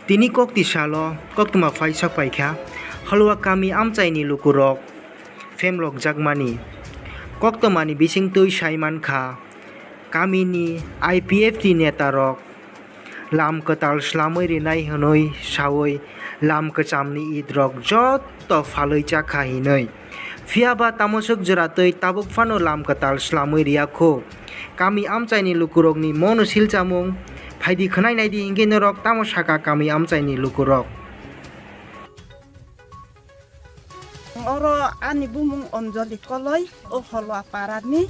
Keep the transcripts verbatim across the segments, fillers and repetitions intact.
Tini kokti salo koktwma phai sok paikha, Halwa kami amchaini lukurok phemlokjakmani. Koktwmani bisingtwi sai mankha, kamini I P F T netarok lam kwtal slamwi rinai hwnwi sawi lam kwchamni idrok jotto phalwi chakha hinwi. Phiyaba tamoswk jora twi tabuk phano lam kwtal slamwi riyakhu. Kami amchaini lukurokni mono silchamung phaidi khwnai naidi hinkhe norok tamo saka kami amchaini lukurok. Oro ani bumung Anjali Koloi, o Holwa parani.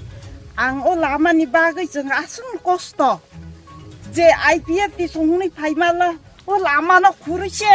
Ang o lamani bagwi chwng aswk kosto. Je I P F T songni phaimala, o lamano khurui se,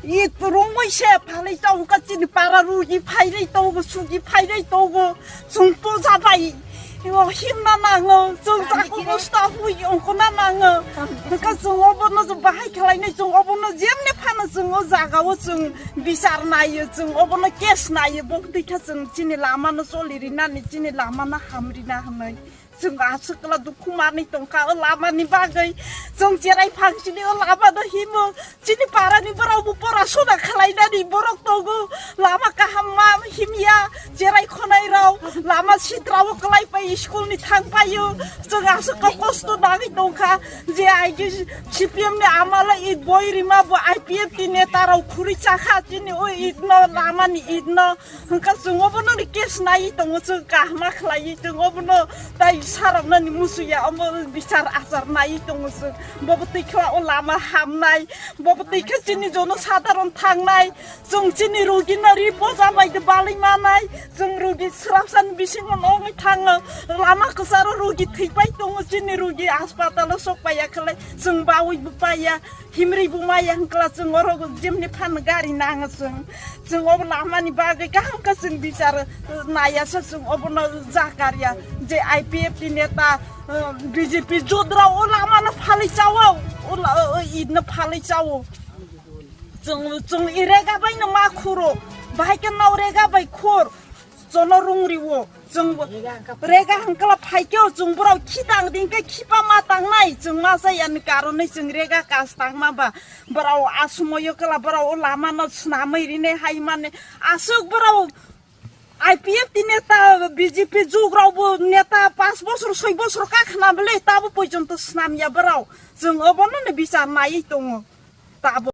it rungwi se phalwi tongkha chini para rugi phairwi tongo, sugi phairwi tongo, chwng poja bai. Yo himna nango, chwng jako kosto hui ongkona nango. Hwnkha chwng obono chwng bahai khlainai, chwng obono jemni phano chwng o jagao chwng bichar naio, chwng obono case naio, bo twi kha chwng chini lamano choli rinani, chini lamano ham rina hwnwi. Chwng aswk kla dukhu manwi tongkha o lamani bagwi. Chwng cherai phangsini o lamano himo. Chini parani borok bo pora sona khlainani borok tongo. Lama kaham ma himya, cherai khonai rok. Lama sitra o kwlai pai school ni thang paio. Chwng aswk kosto nangwi tongkha. Je aigi C P M ni amala i boi rima bo I P F T neta rok khuri chakha chini o idno lamani idno. Hwnkha chwng obono ni case nai tongo, chwng kahma khlai tongo, obono tai saroknani musuya, omo bichar achar nai tongo chwng. Bobo twi kha o lama hamnai, bobo twi kha chini jono sadharon thangnai, chwng chini rugi no ri boja bai de balai manai, chwng rugi srapsani bisingo nongwi thango, lama kwcharo rugi thwi pai tongo, chini rugi haspatalo sok paiya khlai, chwng bawi bo paiya. Himri bo maya hwnkla chwng oro jemni phan gari nango chwng. Chwng obo lamani bagwi kaham khe chwng bichar, uh, naiya se chwng obono jakarya je I P F T neta, uh, B J P jodrao o lamano phalwi chao, o la-, o, o idno phalwi chao. Chwng, chwng i rega bai no ma khuro, bahai khe nao rega bai khur, chono rung riwo. Chwng bo rega hwnkla phaikhe o chwng borok khitang dingkhe khipa ma tangnai, chwng ma chayani karonwi chwng rega kas tangma ba borok a sumoyo kla borok o lamano swnamwi rinai hai mani aswk borok I P F T neta B J P jugrok bo neta panch bosor soi bosor kakhna bwle tabo poijonto swnamya borok chwng obono no bichar naiwi tongo tabo.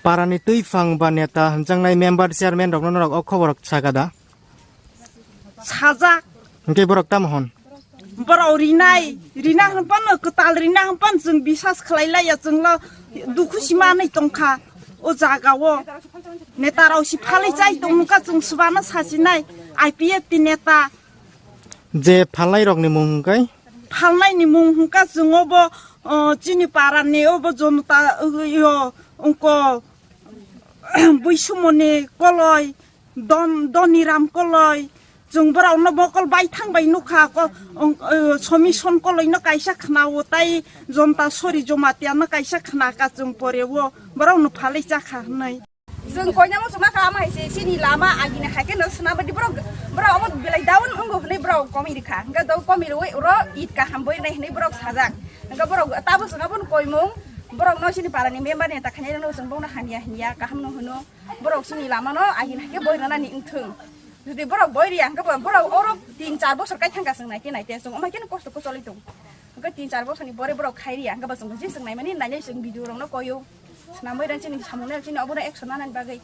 Parani twiphang ba neta hwnjaknai member chairman rokno norok o khobor saka da? Sajak. Hwnkhe borok tamo hwn? Borok rinai, rina hwnphano kwtal rina hwnphano chwng bisas khlai laiya chwngno dukhu si manwi tongkha o jagao. Neta rok si phalwi chai tongkha chwng swbano sasinai I P F T neta. Je phalnai rokni mung hwnkhe? Phalnaini mung hwnkha chwng obo, o, chini parani obo Jonota, o, yo, ongko, Buisumoni Koloi, Don-, Doniram Koloi, chwng borokno mokol baithang bai nukha, ko-, ong, o, Somison Koloino kaisa khna-o, tai Jonta Sori Jomatiano kaisa khna ka chwng pore-o, borokno phalwi chakha hwnwi. Chwng koinamo chwngma kha, ama hai se chini lama agini hai khe no swnam di borok, borok omo belai down wngo hwnwi borok komi rikha. Hwnkhe do komi rwi oro it kaham boi rwnai hwnwi borok sajak. Hwnkhe borok tabo chwng abono koimung, borok no chini parani member ni ta khainai rwno chwng bono hamya hinya kaham no hwno. Borok chini lama no agini hai khe boi rwnani wngthung. Jodi borok boi riya hwnkhe bo borok oro tin char bosor kai thangkha chwng naite naite chwng omo hai kheno kosto khe choli tongo. Hwnkhe tin char bosorni pore borok khai riya hwnkhe bo chwng je chwng naimani nainai chwng video rokno koio. Swnamwi rang chini samung nai chini obono action nanani bagwi.